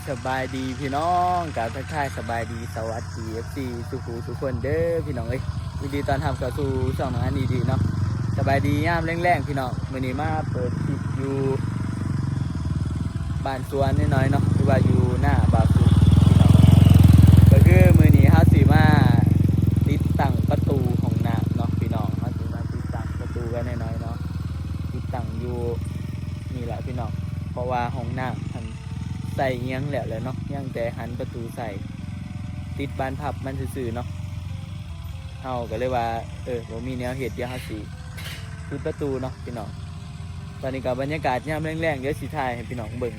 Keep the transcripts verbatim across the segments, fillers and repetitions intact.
สบายดีพี่น้อง กราบทักทายสบายดี สวัสดี เอฟซี ทุกผู้ทุกคนเด้อพี่น้องเอ้ย ยินดีต้อนรับเข้าสู่ช่องน้องอันดีๆเนาะ สบายดียามแลงๆพี่น้อง มื้อนี้มาเปิดคลิปอยู่บ้านสวนน้อยๆเนาะ หรือว่าอยู่หน้าบ่าวสุขพี่น้อง ก็คือมื้อนี้เฮาสิมาติดตั้งประตูห้องน้ำเนาะพี่น้อง เฮาสิมาติดตั้งประตูกันน้อยๆเนาะ ติดตั้งอยู่นี่แหละพี่น้อง เพราะว่าห้องน้ำมันใส่อิหยังแล้วแหละเนาะ ยังแต่หันประตูใส่ ติดบานพับมันซื่อๆเนาะ เฮาก็เลยว่า เออ บ่มีแนวเฮ็ด เดี๋ยวเฮาสิปิดประตูเนาะพี่น้อง ตอนนี้ก็บรรยากาศยามแลงๆ เดี๋ยวสิถ่ายให้พี่น้องเบิ่ง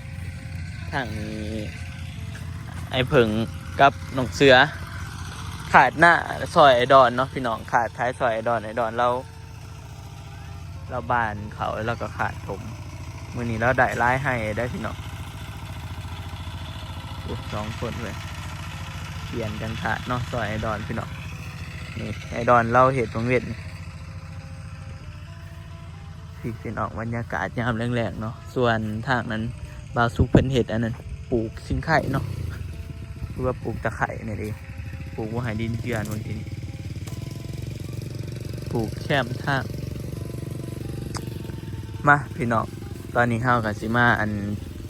ทางนี้ ไอ้เผิงกับน้องเสือ ขาดหน้าซอยไอ้ดอนเนาะพี่น้อง ขาดท้ายซอยไอ้ดอน ไอ้ดอนลาว ลาวบ้านเขา แล้วก็ขาดถม มื้อนี้ลาวได้หลายไฮ่ได้พี่น้อง โอ้ สองคนเลย เปลี่ยนกันขาดเนาะ ซอยไอ้ดอนพี่น้อง นี่ไอ้ดอนลาวเฮ็ดบังเว็น พี่พี่น้อง บรรยากาศยามแลงๆเนาะ ส่วนทางนั้นบ่าวสุขเพิ่นเฮ็ดอันนั้น ปลูกขิงไคเนาะ คือว่าปลูกตะไคร้นี่เด้ ปลูกบ่ให้ดินเจือนบางทีนี่ ปลูกแคมทาง มาพี่น้อง ตอนนี้เฮาก็สิมาอัน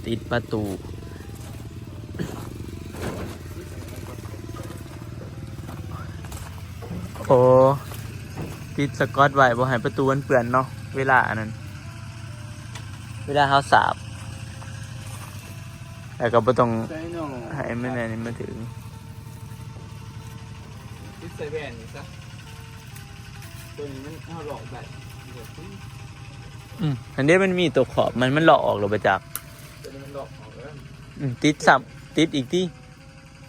ติดประตู โอ้ ติดสกอตไว้บ่ให้ประตูมันเปื้อนเนาะ เวลาอันนั้น เวลาเฮาสาบ แล้วก็บ่ต้อง ใส่หน่อ ให้มันอันนี้มาถึง ติดใส่แว่นนี่ซะ ตัวนี้มันเอาหลอกได้ อืม อันนี้มันมีตัวขอบ มัน มันลอกออกหรือบ่จัก ตัวนี้มันหลอกออกแล้ว อืม ติดซ้ำ ติดอีกติ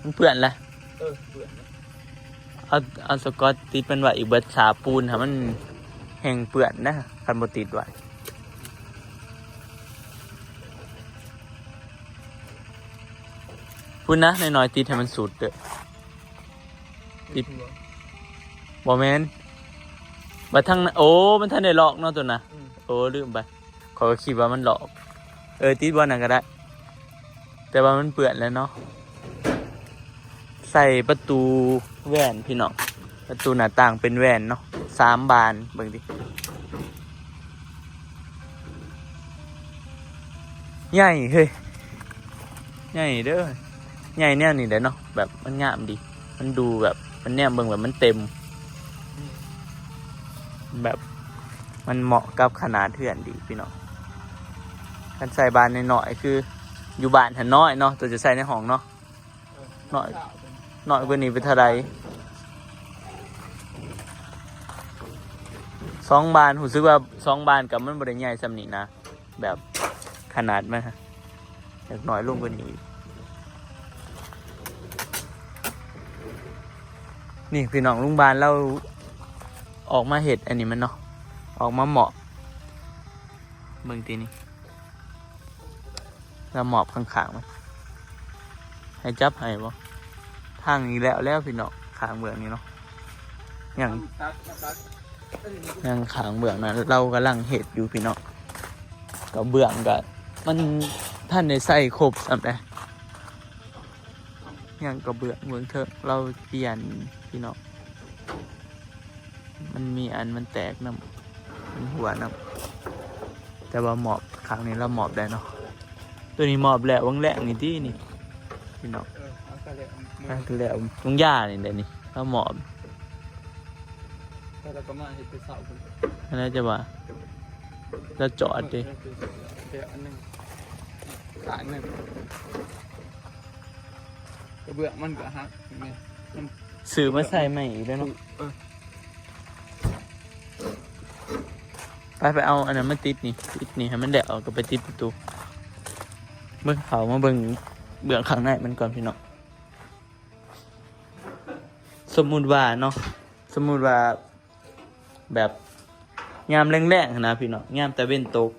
มันเปื้อนละ เออ เปื้อนนะ เอา เอาสกอตติดมันไว้อีก เบิดสาปูนค่ะ มันแห้งเปื้อนนะ คันบ่ติดไว้ พู้นนะ น้อยๆ ติดให้มันสุดเด้อ ติด บ่แม่น บัดทางนั้น โอ้ มันทันได้ลอกเนาะตัวน่ะ อืม โอ้ ลืมไป ข้อยก็คิดว่ามันลอก เออ ติดบ่อนนั้นก็ได้ แต่ว่ามันเปื้อนแล้วเนาะ ใส่ประตูแว่นพี่น้อง ประตูหน้าต่างเป็นแว่นเนาะ สามบาน เบิ่งดิ ใหญ่เฮ้ย ใหญ่เด้อ ใหญ่แนวนี้แหละเนาะ แบบมันงามดี มันดูแบบ มันแนมเบิ่งแบบมันเต็ม แบบ มันเหมาะกับขนาดเฮือนดีพี่น้อง คันใส่บานน้อยๆ คือ อยู่บ้านหั้นน้อยเนาะ ตัวจะใส่ในห้องเนาะ น้อย น้อยกว่านี้ไปเท่าใด สองบาน รู้สึกว่าสองบานกับมันบ่ได้ใหญ่ส่ำนี้นะ แบบขนาดมันฮะ อยากน้อยลงกว่านี้อีก นี่พี่น้องลุงบานลาวออกมาเฮ็ดอันนี้มันเนาะ ออกมาหมอบ เบิ่งตินี่ ลาวหมอบข้างๆมัน ให้จับให้บ่ ทางนี้แล้ว แล้วพี่น้อง ข้างเบื้องนี้เนาะ ยัง ตัดมาตัด ยังข้างเบื้องนั้น ลาวกำลังเฮ็ดอยู่พี่น้อง กระเบื้องก็ มันทันได้ใส่ครบส่ำใด ยังกระเบื้องเบื้องเทิง ลาวเปลี่ยนพี่น้อง มันมีอันมันแตกนำ มันหัวนำ แต่ว่าหมอบ ข้างนี้ลาวหมอบได้เนาะ ตัวนี้หมอบแล้ว เบิ่งแรกนี่ตินี่ พี่น้อง เออ เอาก็แล้ว อ่ะ แล้วเบิ่งย่านี่แหละนี่ ลาวหมอบ แต่ลาวก็มาเฮ็ดแต่เช้าพุ้น อันนั้นจะว่า ลาวจอดติ เดี๋ยวอันหนึ่ง ข้างหนึ่ง กระเบื้องมันก็หัก เห็นไหม มัน ซื้อมาใส่ใหม่อีกแล้วเนาะ เออ ไป ไปเอาอันนั้นมาติดนี่ ติดนี่ให้มันแล้ว เอาก็ไปติดประตู เบิ่ง เข้ามาเบิ่งเบื้องข้างในมันก่อนพี่น้อง สมมุติว่าเนาะ สมมุติว่า แบบ ยามแลงๆหั้นนะพี่น้อง ยามตะเว็นตก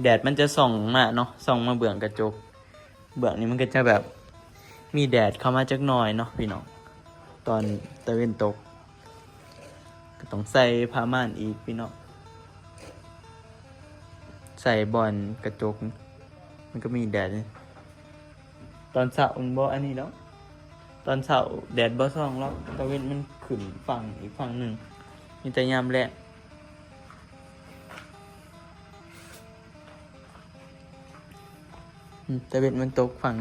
แดดมันจะส่องมาเนาะ ส่องมาเบื้องกระจก เบื้องนี้มันก็จะแบบ มีแดดเข้ามาจักหน่อยเนาะพี่น้อง ตอนตะเว็นตก ก็ต้องใส่ผ้าม่านอีกพี่น้อง ใส่บ่อนกระจก มันก็มีแดดนี่ ตอนเช้ามันบ่อันนี้ดอก ตอนเช้าแดดบ่ส่องหรอก ตะเว็นมันขึ้นฝั่งอีกฝั่งหนึ่ง มีแต่ยามแลง อืม ตะเว็นมันตกฝั่ง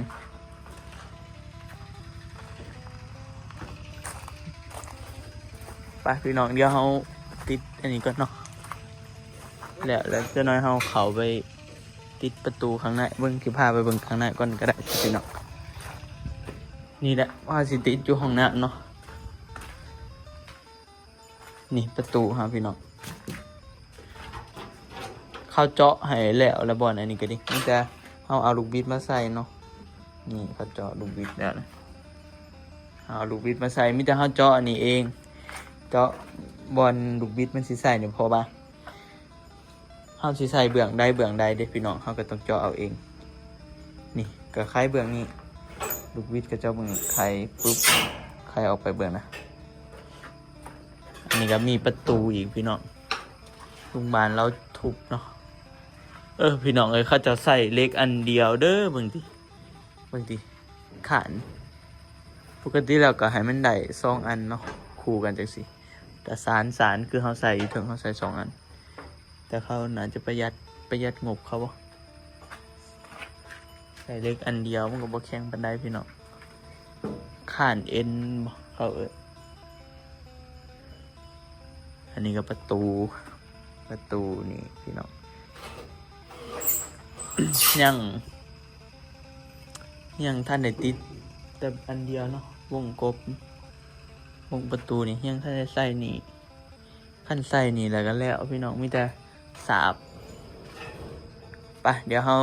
ไปพี่น้อง เดี๋ยวเฮาติดอันนี้ก่อนเนาะ แล้ว แล้วจักหน่อยเฮาเข้าไปติดประตูข้างใน เบิ่ง สิพาไปเบิ่งข้างในก่อนก็ได้พี่น้อง นี่แหละ ว่าสิติดอยู่ห้องน้ำเนาะ นี่ประตูครับพี่น้อง เขาเจาะให้แล้ว แล้วบ่อนอันนี้ก็ดี มีแต่เฮาเอาลูกบิดมาใส่เนาะ นี่เขาเจาะลูกบิดแล้วนะ เอาลูกบิดมาใส่ มีแต่เฮาเจาะอันนี้เอง เจาะบ่อนลูกบิดมันสิใส่เนี่ย เพราะว่าเฮาสิใส่เบื้องใดเบื้องใดเด้พี่น้อง เฮาก็ต้องเจาะเอาเอง นี่ก็ไขเบื้องนี้ ลูกบิดก็เจาะเบื้องนี้ ไขปุ๊บ ไขออกไปเบื้องนะ อันนี้ก็มีประตูอีกพี่น้อง ลุงบานเราทุบเนาะ เออ พี่น้องเอ้ย เขาเจ้าใส่เหล็กอันเดียวเด้อ เบิ่งติ เบิ่งติ ขาน ปกติแล้วก็ให้มันได้สองอันเนาะ คู่กันจังซี่ แต่สาน สานคือเฮาใส่อยู่เทิง เฮาใส่สองอัน แต่เขาน่าจะประหยัด ประหยัดงบเขาบ่ ใส่เหล็กอันเดียวมันก็บ่แข็งปานใดพี่น้อง ขานเอ็นบ่ เขาเอิ้น อันนี้ก็ประตู ประตูนี่พี่น้อง ยัง ยังทันได้ติด แต่อันเดียวเนาะ วงกบ วงประตูนี่ยังทันได้ใส่นี่ คันใส่นี่แล้วก็แล้วพี่น้อง มีแต่สาบ ไป เดี๋ยวเฮา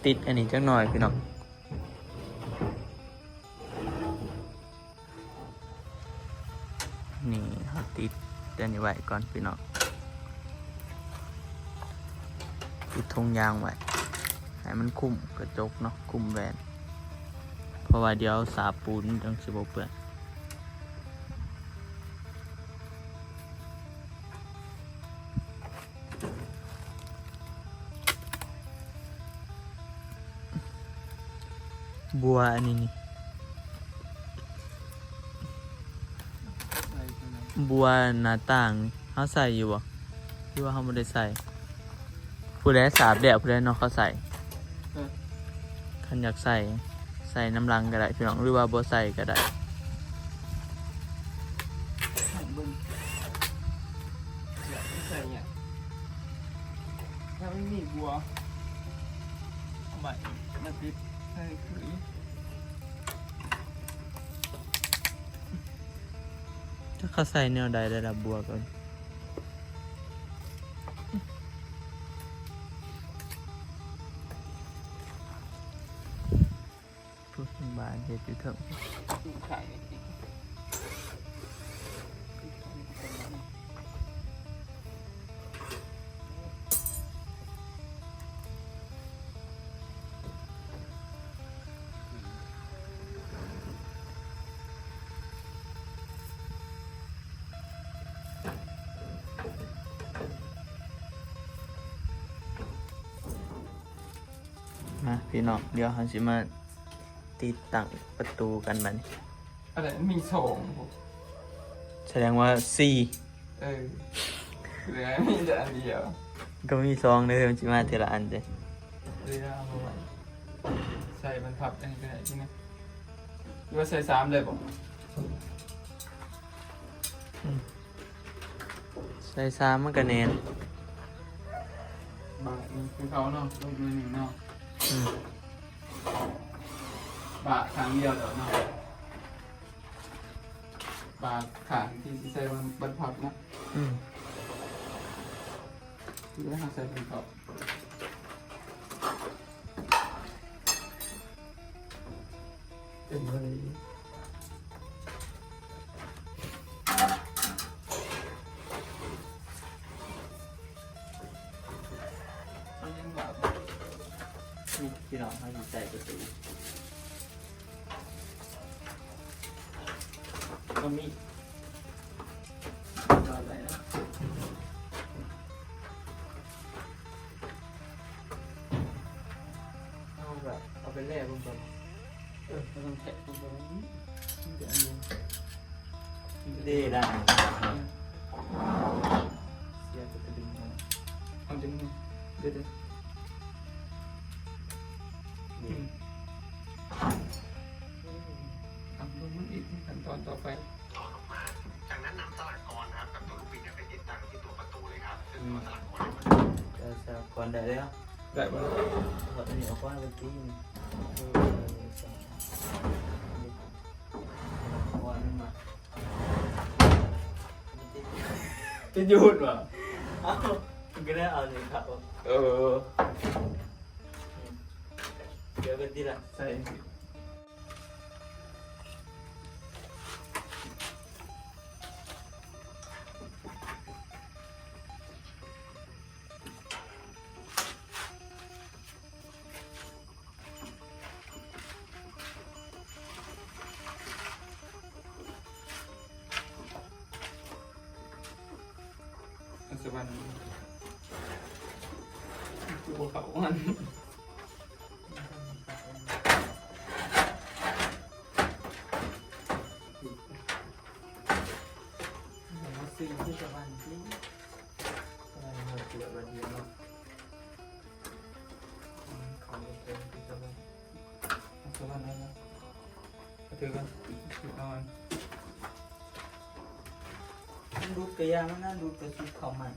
ติดอันนี้จักหน่อยพี่น้อง นี่เฮาติดอันนี้ไว้ก่อนพี่น้อง ติดถุงยางไว้ ให้มันคลุมกระจกเนาะ คลุมแว่น เพราะว่าเดี๋ยวสาบปูนมันจังสิบ่เปื้อน บัวอันนี้นี่ บัวหน้าต่างนี่ เฮาใส่อยู่บ่ หรือว่าเฮาบ่ได้ใส่ ผู้ใดสาบแล้ว ผู้ใดเนาะเขาใส่ เออ คันอยากใส่ ใส่นำหลังก็ได้พี่น้อง หรือว่าบ่ใส่ก็ได้ เบิ่ง อยากใส่เนี่ย ถ้ามันมีบัว เอาใหม่มาติดใส่คือ ถ้าเขาใส่แนวใดได้ละบัวก่อน ผู้สบายเฮ็ดอยู่เถิง มาพี่น้อง เดี๋ยวเราสิมาติดตั้งประตูกันบัดนี้ อะไรมีสอง แสดงว่าสี่ เออ เหลือมีแต่อันเดียว ก็มีสองเด้อ มันสิมาทีละอันเด้ เดี๋ยวเอามาใหม่ ใส่บรรพับอันนี้ก็ได้ที่นะ หรือว่าใส่สามเลยบ่ อืม ใส่สามมันก็แน่น บาทหนึ่งคือเขาเนาะ ลูกหนึ่งเนาะ อืม บาทครั้งเดียวเดี๋ยวเนาะ บาทครั้งที่ใส่บรรพับนะ อืม ที่ได้ใส่บรรพับ เป็นอะไร เขายังแบบ นี่พี่น้องเขาอยู่ใส่ประตู ก็มี เอาแบบ เอาไปแลกเบิ่งก่อน เออ มันต้องแทะตรงนี้ มันจะอันเดียว มันจะ ดีได้ เสียจะกระดึงมา เอาดึงมา เดี๋ยว เดี๋ยว อืม เอาลงมันอีก ขั้นตอนต่อไป ถอนออกมา จากนั้นนำสลักกรนะครับ กับตัวลูกบิดเนี่ยไปติดตั้งที่ตัวประตูเลยครับ ซึ่งตัวสลักกรเนี่ยมัน เออ สลักกรได้แล้ว ได้ปะ ถอดอันนี้ออกก่อน เมื่อกี้นี่ เออ สลักกรมา จะหยุดวะ เอ้า มันก็ได้เอาเลยครับ เออ เดี๋ยวกันทีละ ใส่ อัศวรรณ ตัวเขาอัน ผมมาซื้อที่สวรรค์ที่อะไรมาเกิดวันเดียวเนาะ อืม ของเดียวกันที่สวรรค์ สวรรค์อะไรนะ ถือกัน เอาอัน มันดูดกระยามันนะ ดูดกระสุนเข้ามัน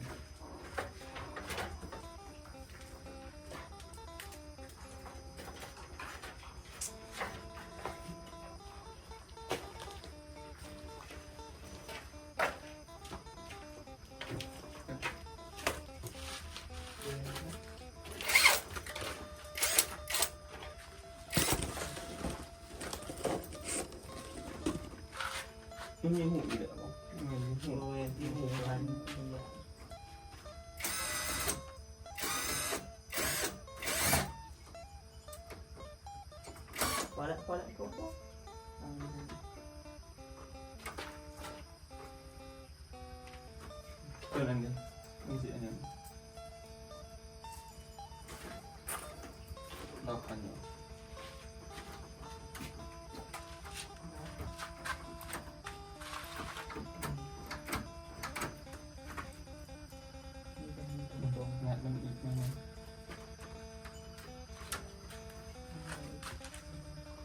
มันมีหูอีกเหรอ มันมีหู โอ้ย มีหูอัน พอละ พอละ พอ พอ อืม ตัวนั้นเนี่ย มันสิอันนั้น ดอกอันเดียว งัดมันอีกหน่อยหนึ่ง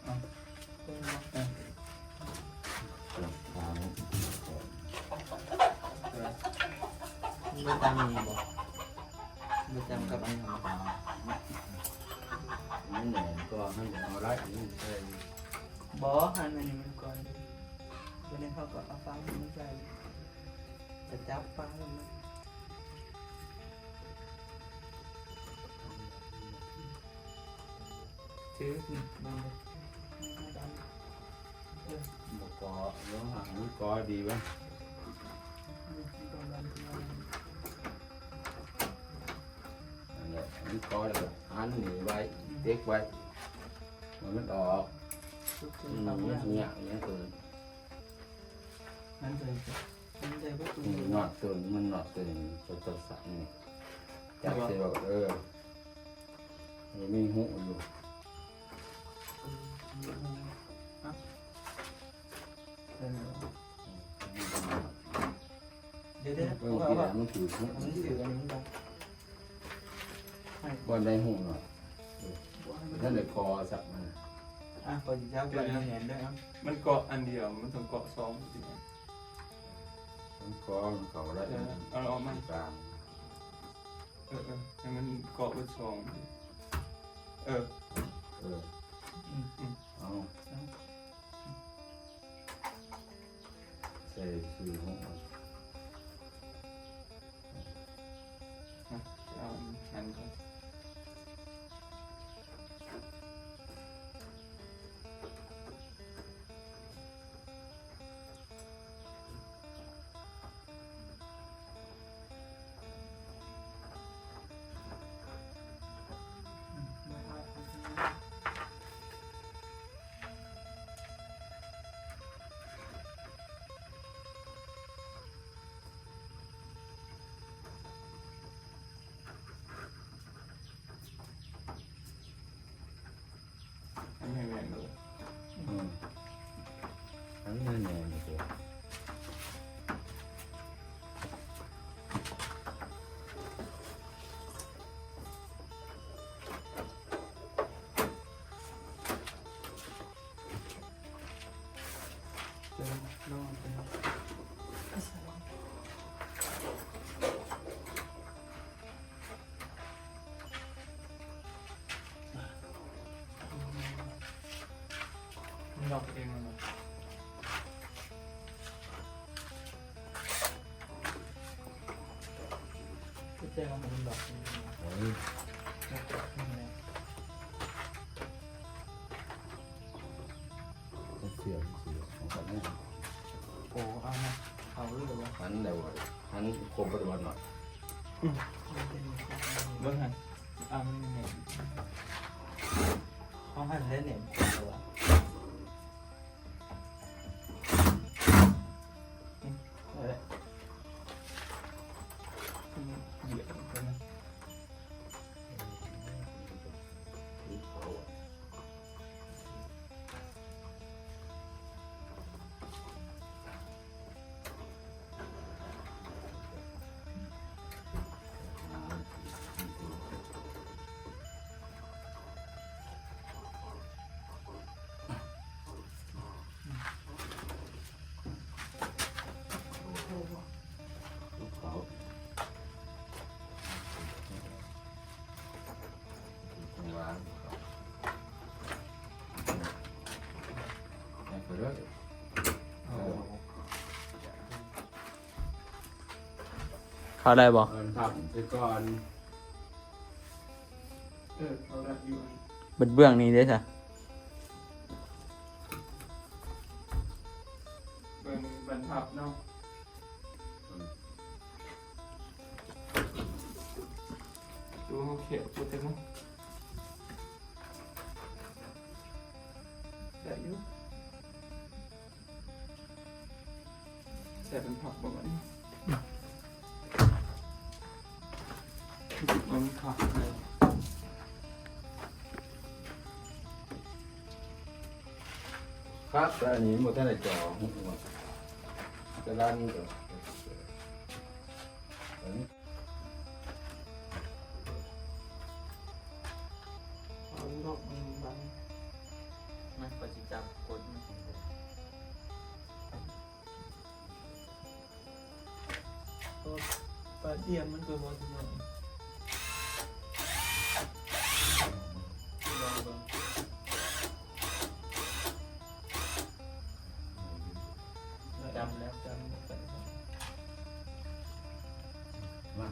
อ่ะ เออ มันบ่จำนี่บ่ บ่จำกับอันนี้บ่ มันแหน่งก็มันเอาได้ มันใช่ บ่ หั่นอันนี้มันก่อน ตัวนี้เขาก็เอาฟังมันใส่ จะจับฟังมัน ถือนี่ มันบ่ เออ บ่กอ ลองหามันกอดีวะ อืม มันต้องดันขึ้นมา นั่นแหละ มันกอแล้วก็หันหนีไว้ เต็กไว้ มันมันออก ทุกคน อืม ทำ มัน งาน เสียอย่างเกิน นั่นเลยจ้ะ มันจะบ่ อืม นอดตัวนี้ มันนอดตัวนี้ ตัว ตัวสั่นนี่ จับเสียแบบ เออ มันมีหูอยู่ อืม อืม อืม อ่ะ เออ เดี๋ยว เดี๋ยว เออ เพราะว่า มันถือหู มันถืออันนี้มันดัง ให้ บ่ได้หูหน่อย เออ บ่ให้มัน นั่นเลยคอสักมัน อ่ะ ขอจับไป เดี๋ยวนะ แหนด้วยครับ มันเกาะอันเดียว มันต้องเกาะสองสิ มันคอมันเข้าได้ เออ เอาออกมา กลาง เออ เออ ให้มันเกาะเป็นสอง เออ เออ อืม อืม เอา เอา ใส่สี่ห้อง อ่ะ เอาอันนั้นก่อน ดอกเองเลย ก็แจ้งว่ามันดอกเอง เฮ้ย ดอกเองเลย เสียง เสียงของกันนี่ โอ้ เอามา เอาเรื่องวะ หันเดี๋ยว หันคมไปดูหน่อย อืม มันเป็น เบิ่งหั่น อ่า มันเป็นไง เขาหั่นได้เนี่ย อืม เอาละ อืม เดี๋ยวนะ เข้าได้บ่ เออ ครับ คือก่อน เออ เข้าได้อยู่ เบื้องนี้เด้อจ้ะ เบิ่งบรรทัดเนาะ อืม ดูเขาเขียนโปรเจกต์เนาะ ได้อยู่ ใส่เป็นผักประมาณนี้ มันผักเลย ครับ แต่อันนี้หมดเท่าไหร่ จอหกหมด จะด้านนี้ก่อน อันนี้ เอาดอกมันบัง มันก็สิจับกดมัน ก็ปลาเทียมมันก็บ่สนุก ลองเบิ่ง จำแล้ว จำแล้ว มา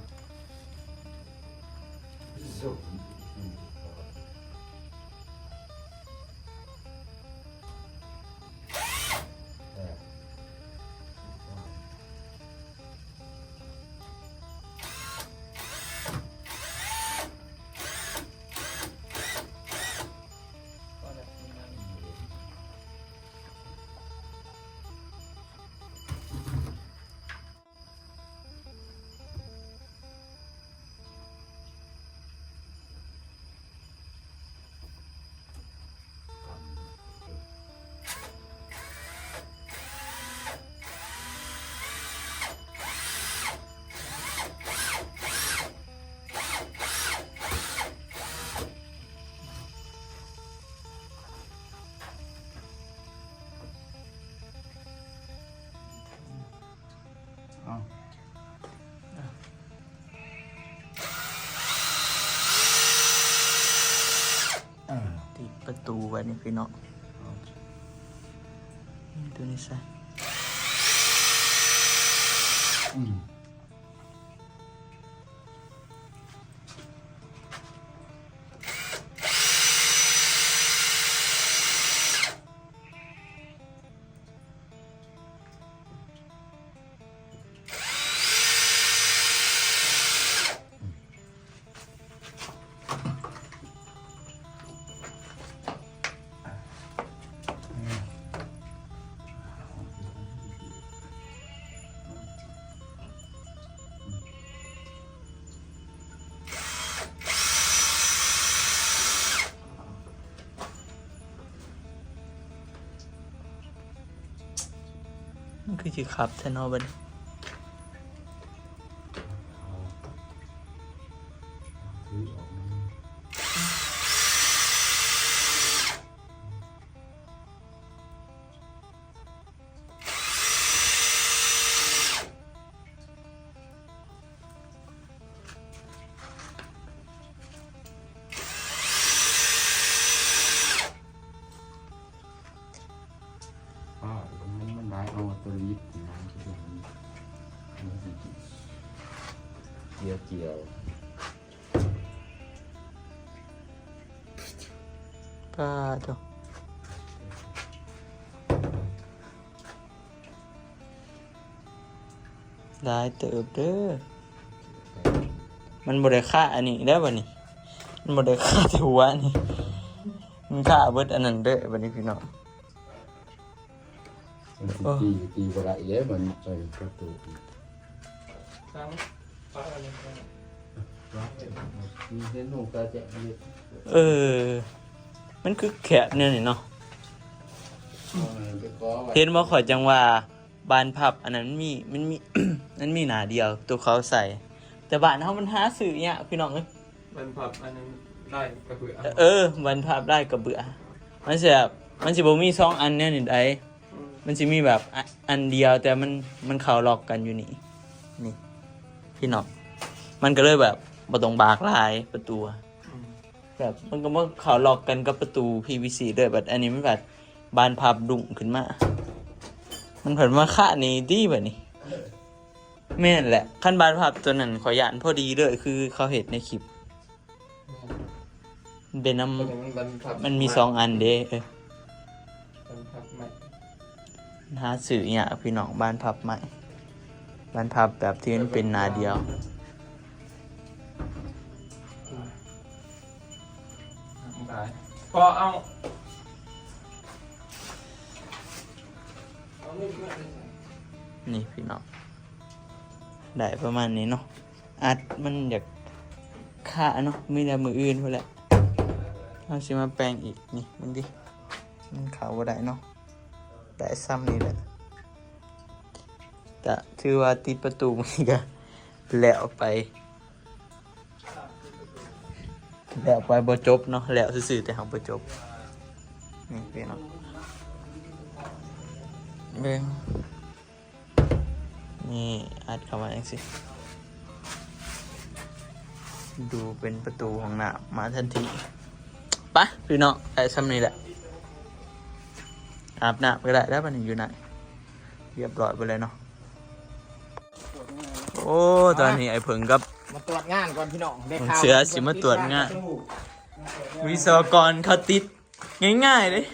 เอา อ่า ติดประตูไว้นี่พี่น้อง เอา นี่ตัวนี้ใส่ อืม มันคือสิคับแท้เนาะบัดนี้ เ ลิปนะทุกคน มันสิเจียวเจียว ป้าดโธ่ หลายเติบเด้อ มันบ่ได้คาอันนี้เด้อบัดนี้ มันบ่ได้คาแต่หัวนี่ มันคาเบิดอันนั้นเด้อบัดนี้พี่น้อง มันสิตีตีบ่ได้เด้ มันใส่ประตูอีก ทั้งปลาอะไรกัน มีเห็นหนูตาแจ๋วเลย เออ มันคือแคบแนวนี้เนาะ เอาไปก้อไว้ เห็นบ่ ข่อยจั่งว่าบานพับอันนั้นมันมี มันมี มันมีหน้าเดียว ตัวเขาใส่ แต่บ้านเฮามันหาซื้อยากพี่น้องเอ้ย มันพับอันนั้นได้กระเบื้อง เออ บานพับได้กระเบื้อ มันสิแบบ มันสิบ่มีสองอันแนวนี้ใด อืม มันสิมีแบบอันอันเดียว แต่มัน มันเข้าล็อกกันอยู่นี่ นี่ พี่น้อง มันก็เลยแบบบ่ต้องบากหลายประตูอะ อืม แบบมันก็มาเข้าล็อกกันกับประตู พีวีซี ด้วย แบบอันนี้มันแบบบานพับดุ่งขึ้นมา มันเพิ่นมาคะนี่ดีบัดนี้ แม่นแหละ คันบานพับตัวนั้นข่อยย่านพอดีเลย คือเขาเฮ็ดในคลิป มันเป็นน้ำ มันมันพับ มันมีสองอันเด้ เออ มันพับใหม่ หาซื้อยากพี่น้อง บานพับใหม่ บานพับแบบที่มันเป็นหน้าเดียว ได้พอเอาเอานี่เพื่อน นี่พี่น้อง ได้ประมาณนี้เนาะ อัดมันอยากคะเนาะ มีแต่มื้ออื่นพุ้นแหละ เฮาสิมาแปลงอีก นี่ เบิ่งติ มันเข้าบ่ได้เนาะ ได้ส่ำนี้แหละ ก็ถือว่าติดประตูมื้อนี้ก็แล้วไป แล้วไปบ่จบเนาะ แล้วซื่อๆ แต่เฮาบ่จบ นี่พี่น้อง เบิ่ง นี่อัดเข้ามาจั่งซี้ ดูเป็นประตูห้องน้ำมาทันที ไปพี่น้อง ได้ส่ำนี้แหละ อาบน้ำก็ได้แล้ว บัดนี้อยู่ไหน เรียบร้อยไปเลยเนาะ โอ้ ตอนนี้ไอ้เผิงกับ มาตรวจงานก่อนพี่น้องได้ ผม ข่าว เสือสิมาตรวจงาน วิศวกรเขาติด ง่ายๆเลย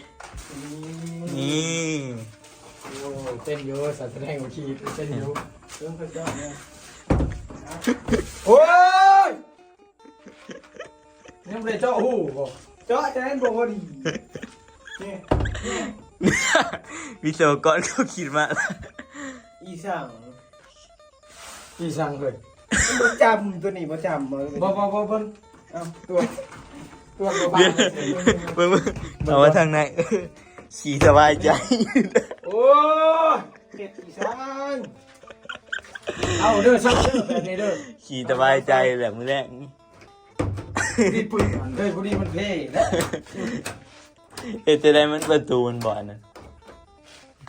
นี่ โอ้เต้นเยอะสัตว์แสดงว่าขี้เต้นเยอะ เรื่องพระเจ้าเนี่ย โอ้ยยังไม่ได้เจาะหูบ่เจาะจะให้บอกว่าดี วิศวกรเขาคิดมา อีสั่งอีสั่งเลยประจำตัวนี้ประจำมาเลย บ่บ่บ่บ่ เอาตัวตัวตัว เดี๋ยวเบิ่งๆเอาไว้ทางใน ขี่สบายใจ โอ้ยเจ็ดอีสั่งเอาเด้อสั่งเด้อแบบนี้เด้อ ขี่สบายใจแบบมื้อแรก นี่ปืนเฮ้ยพวกนี้มันเพ่นะ เฮ็ดจะได้มันประตูมันบ่อนนะ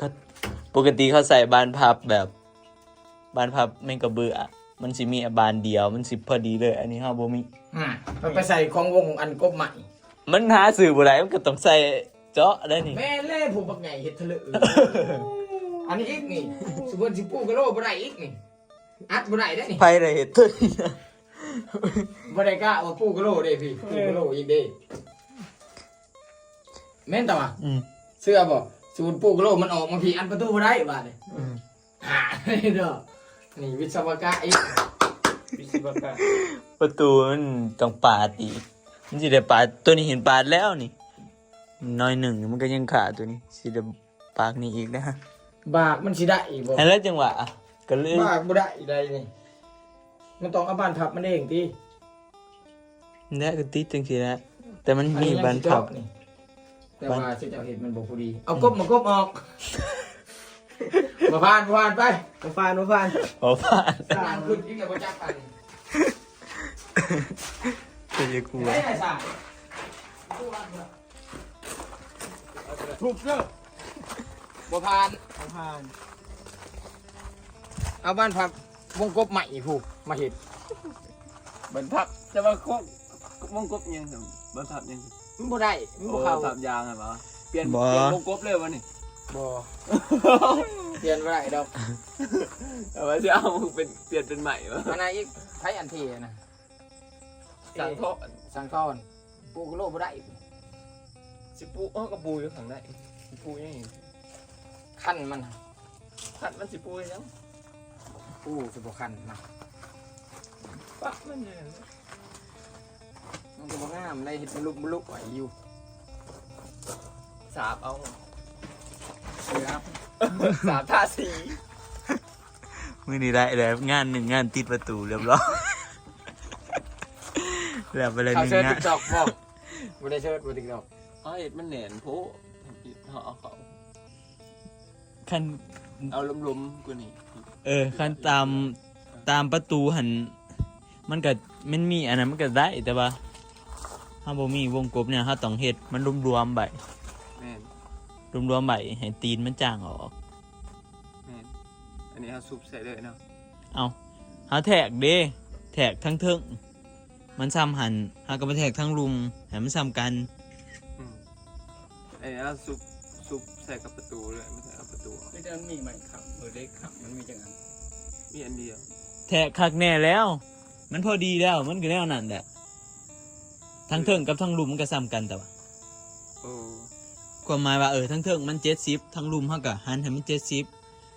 ก็ปกติเขาใส่บานพับแบบ บานพับแม่งกระเบื้อ มันสิมีบานเดียว มันสิพอดีเลย อันนี้เฮาบ่มี อ่ะมันไปใส่ของวงอันกบใหม่ มันหาซื้อบ่ได้ มันก็ต้องใส่เจาะได้นี่ แม่เล่ผมบักไงเห็ดทะเลอันนี้อีกนี่สมมติสิปูกะโลบ่ได้อีกนี่อัดบ่ได้ได้นี่ ไผได้เฮ็ดตัวนี้นะ บ่ได้กะว่าปูกะโลเด้พี่ปูกะโลอีกเด้แม่นต่อวะ อืม เสื้อบ่สูตรปูกะโลมันออกมาพี่อัดประตูบ่ได้บาดนี่ อืม อ่าเด้อนี่วิศวกะอีก วิศวกรรม ประตูมันต้องปาดอีก มันสิได้ปาด ตัวนี้เห็นปาดแล้วนี่ น้อยหนึ่งมันก็ยังขาดตัวนี้ สิได้ปาดนี่อีกนะ บากมันสิได้อีกบ่ อันแล้วจังหวะอ่ะก็เลย บากบ่ได้อีกใดนี่มันต้องเอาบ้านพับมันเองติ และก็ติดจังซี่แหละ แต่มันมีบานพับ อันนี้ยังสิเจาะนี่แต่ว่าสิเจ้าเห็ดมันบ่พอดีเอากบมากบออกมาผ่านมาผ่านไปมาผ่านมาผ่าน ขอผ่าน สร้างขึ้นอีกแล้วบ่จักไป เป็นยังกู ได้ไงสร้าง ถูกเด้อ บ่ผ่านบ่ผ่าน เอาบ้านพับวงกบใหม่ผู้มาเห็ด บรรทับจะมาครบวงกบยังสิบรรทับยังสิ มันบ่ได้มัน โอ้ บ่เข้า ทับยางไงวะเปลี่ยนเปลี่ยนวงกบเลยวะนี่ บ่ เปลี่ยนบ่ได้ดอก เอาไว้สิเอาเป็นเปลี่ยนเป็นใหม่วะ อันนั้นอีกไผอันเทนะ สังทอน สังทอนปูกโลบ่ได้ สิปูเอ้อกระปูอยู่ข้างในสิปูยังไง คันมัน ขัดมันสิปูยัง ปูสิบ่คันนะ ปะมันเนี่ย มันก็บ่งามได้เฮ็ดมันลุกมันลุกไหวอยู่ สาบเอา เสือ สาบทาสี มื้อนี้ได้แล้วงานหนึ่งงานติดประตูเรียบร้อย แล้วไปเลย เขา หนึ่ง เชิญ งาน ติ๊กต็อกบ่บ่ได้เชิญบ่ติ๊กต็อก เขาเห็ดมันแหนนโพะเขาเอาเขา คัน เอาลมๆกูนี่ เออคันตามตามประตูหันมันก็มันมีอันนั้นมันก็ได้แต่ว่าถ้าบ่มีวงกบเนี่ยถ้าต้องเฮ็ดมันรวมๆใบ แม่น รวมๆใบให้ตีนมันจางออก แม่นอันนี้เขาซุบใส่เลยเนาะ เอาหาแทกเด้แทกทั้งเทิงมันซ้ำหันหาก็มาแทกทั้งลุมให้มันซ้ำกัน อืมไอ้เอาซุบซุบใส่กับประตูเลยไม่ใช่เอาประตูออก คือจะมีไม้ค้ำหรือเหล็กค้ำมันมีจังอัน มีอันเดียว แทกคักแน่แล้ว มันพอดีแล้วมันก็แนวนั้นแหละทั้งเทิงกับทั้งลุมมันก็ซ้ำกันแต่ว่า โอ้ ความหมายว่าเออทั้งเทิงมันเจ็ดสิบทั้งลุมเฮาก็หันให้มันเจ็ดสิบ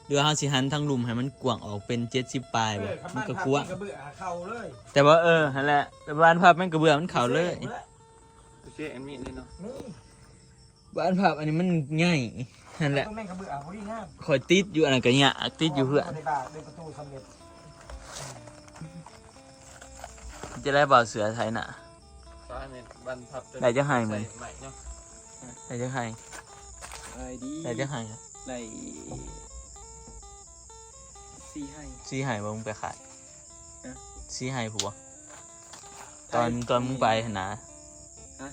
หรือว่าเฮาสิหันทั้งลุมให้มันกว้างออกเป็นเจ็ดสิบปลายบ่มันก็กว้าง กระเบื้อเขาเลย แต่ว่าเออนั่นแหละแต่บานพับมันกระเบื้องมันเข้าเลย โอเคอันนี้เลยเนาะ นี่ บานพับอันนี้มันง่ายนั่นแหละ ต้องแม่งกระเบื้อพอดีงาม คอยติดอยู่อันนั้นก็ยากติดอยู่เพื่อน ในบาทเป็นประตูสำเร็จ จะได้เบาเสือไทยน่ะ ฟ้าเนี่ยบันพับ ได้จะให้มัน ใส่ใหม่เนาะ ได้จะให้ อะไรดี ได้จะให้ ได้สี่ให้ ซีให้บ่มึงไปขาย ฮะ ซีให้ผัวตอนตอนมึงไปหั่นนะ ฮะ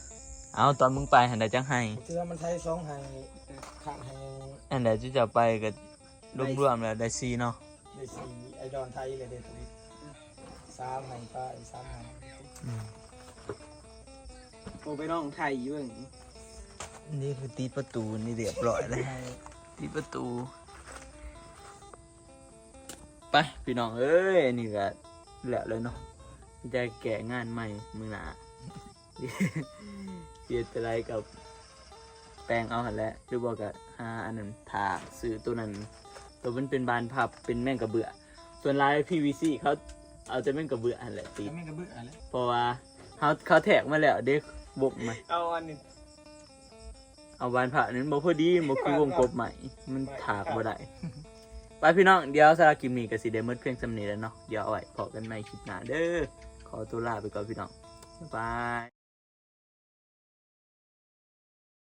เอาตอนมึงไปหั่นได้จังให้ เทือมันไทยสองให้ข้างให้ อันใดที่จะไปก็รวมๆแล้วได้ซีเนาะ ได้สี่ไอดอนไทยเลยเด็ดสามให้ป้าอีกสามให้ อืม โอ้ไปน้องไทยอยู่เบิ่ง นี่คือติดประตูนี่เรียบร้อยแล้วติดประตู ไปพี่น้องเอ้ยอันนี้ก็แล้วเลยเนาะจะแก้งานใหม่มื้อหน้า เฮ็ดอะไรกับแปลงเอาหั่นแหละหรือบ่ก็หาอันนั้นถากซื้อตัวนั้น ตัวมันเป็นบานพับเป็นแม่งกระเบื้อ ส่วนหลาย พีวีซี เขาเอาแต่แม่งกระเบื้อหั่นแหละติด แม่งกระเบื้ออะไร เพราะว่าเขาเขาแทกมาแล้วเด้บกมา เอาอันนี้ เอาบานพับนั้นบ่พอดีบ่คือวงกบใหม่มันถากบ่ได้ ไปพี่น้องเดี๋ยวสำหรับคลิปนี้ก็สิได้หมดเพียงส่ำนี้แล้วเนาะเดี๋ยวเอาไว้พบกันใหม่คลิปหน้าเด้อขอตัวลาไปก่อนพี่น้องบ๊ายบาย